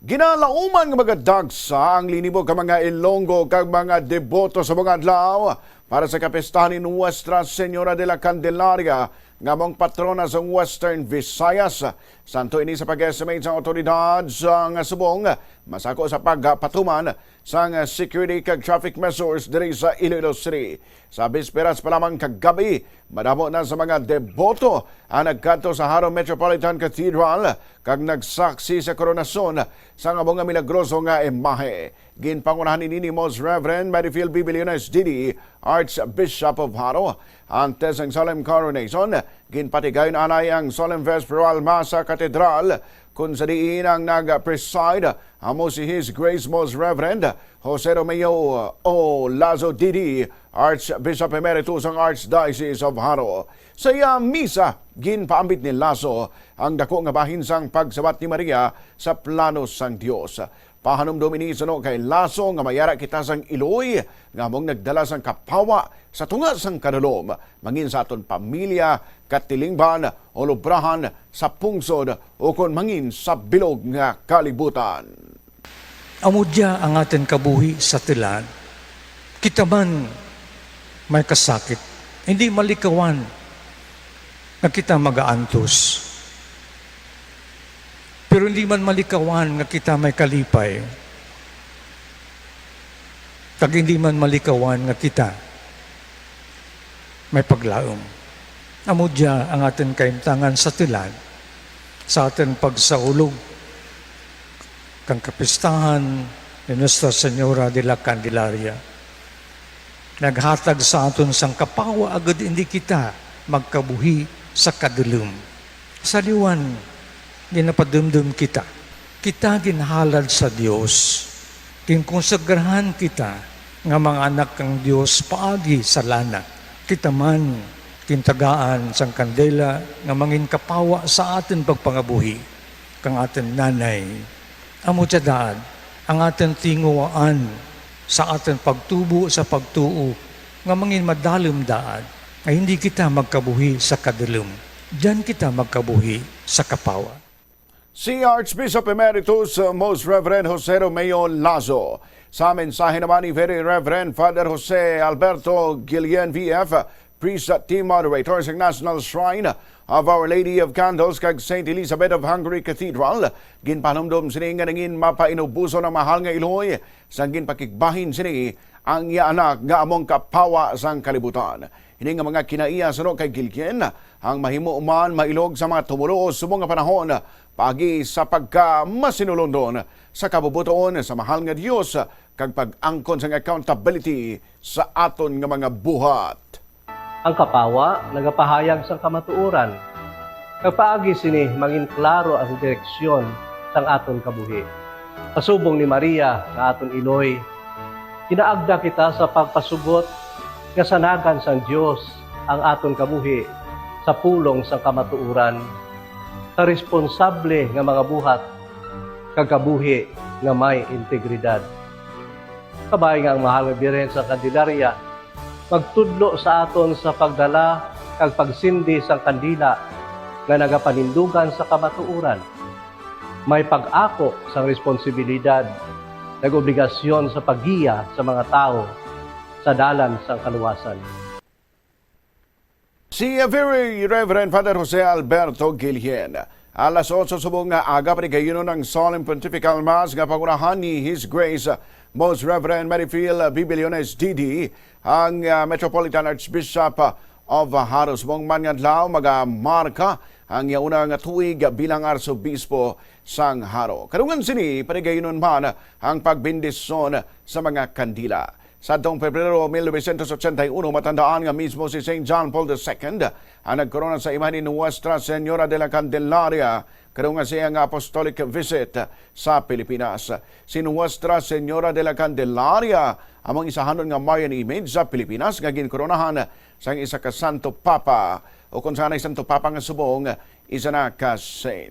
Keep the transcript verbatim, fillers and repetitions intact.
Ginalauman nga magadagsa ang linibo ka mga Ilonggo kag mga deboto sa mga adlaw para sa kapistahan ni Nuestra Señora de la Candelaria, nga mong patrona sa Western Visayas. Santo ini sa pag-estimate sang awtoridad sang subong, masako sa pagpatuman sang security kag traffic measures diri sa Iloilo City. Sa bisperas pa lamang kagab-i, madamo na sa mga deboto ang nagkadto sa Jaro Metropolitan Cathedral kag nagsaksi sa koronasyon sang amo nga milagroso nga imahe. Ginpangunahan ini ni Most Reverend Merrifield B. Billones, D D, Archbishop of Jaro. Antes sang solemn coronation, ginpatigayon anay ang solemn vesperal mass sa katedral, kun sa diin ang nag-preside amo si His Grace Most Reverend Jose Romeo O. Lazo, D D, Archbishop Emeritus sang Archdiocese of Jaro. Sa iya misa, ginpaambit ni Lazo ang dako nga bahin sang pagsabat ni Maria sa plano sang Dios. Pahanumdom ini suno kay Lazo nga may ara kita sang iloy nga among nagdala sang kapawa sa tunga sang kadulom, mangin sa aton pamilya, katilingban, o lubrahan sa pungsod, ukon mangin sa bilog nga kalibutan. Amo dia ang aton kabuhi sa tulad. Kita man may kasakit, hindi malikawan nga kita magaantos. Pero hindi man malikawan nga kita may kalipay. Kag hindi man malikawan nga kita may paglaom. Amo dia ang aton kahimtangan sa tulad, sa aton pagsaulog kang kapistahan ni Nuestra Señora de la Candelaria. Naghatag sa aton sang kapawa agud hindi kita magkabuhi sa kadulom. Sa liwan, ginapadumdom kita. Kita ginhalad sa Dios. Ginkonsagrahan kita nga mga anak kang Dios paagi sa lana. Kita man gintagaan sang kandela nga mangin kapawa sa aton pagpangabuhi kang aton Nanay. Amo sia daad ang aton tinguhaan sa aton pagtubo sa pagtuo nga mangin madalom daad nga hindi kita magkabuhi sa kadulom. Diyan kita magkabuhi sa kapawa. Si Archbishop Emeritus Most Reverend Jose Romeo Lazo. Sa mensahe naman ni Very Reverend Father Jose Alberto Guillen V F, Priest at Team Moderator sa National Shrine of Our Lady of Candles kag Saint Elizabeth of Hungary Cathedral, ginpanumdom sini nga nangin mapainubuson ang mahal nga iloy sang ginpakigbahin sini ang iya anak nga among kapawa sang kalibutan. Ini nga mga kinaiya suno kay Guillen ang mahimo man mailog sa mga tumuluo subong nga panahon, paagi sa pagkamasinulondon sa kabubutoon sa mahal nga Dios kag pag-angkon sang accountability sa aton nga mga buhat. Ang kapawa nagapahayag sang kamatuoran, kag paagi sini mangin klaro ang direksyon sang aton kabuhi. Pasubong ni Maria nga aton iloy, ginaagda kita sa pagpasugot nga sanagan sang Dios ang aton kabuhi sa pulong sang kamatuoran, sa responsable nga mga buhat, kag kabuhi nga may integridad. Kabay nga ang mahal nga Birhen sa Candelaria magtudlo sa aton sa pagdala kag pagsindi sang kandila nga nagapanindugan sa kamatuoran. May pag-ako sang responsibilidad kag obligasyon sa paggiya sa mga tawo sa dalan sang kaluwasan. Si Very Reverend Father Jose Alberto Guillen. Alas otso subong nga aga, patigayunon ang Solemn Pontifical Mass nga pangunahan ni His Grace Most Reverend Merrifield B. Billones, D D, ang, ah, Metropolitan Archbishop of Jaro. Subong man nga adlaw, magamarka ang iya una nga tuig bilang Arsobispo sang Jaro. Kadungan sini, patigayunon man ang pagbendisyon sa mga kandila. Sa adtong Pebrero mil novecientos ochenta y uno, matandaan nga mismo si Saint John Paul the Second ang nagkorona sa imahe ni Nuestra Señora de la Candelaria, kadungan sa iya nga apostolic visit sa Pilipinas. Si Nuestra Señora de la Candelaria amo ang isahanon nga Marian image sa Pilipinas nga ginkoronahan sang isa ka Santo Papa, o kon sa anay Santo Papa nga subong, isa na ka saint.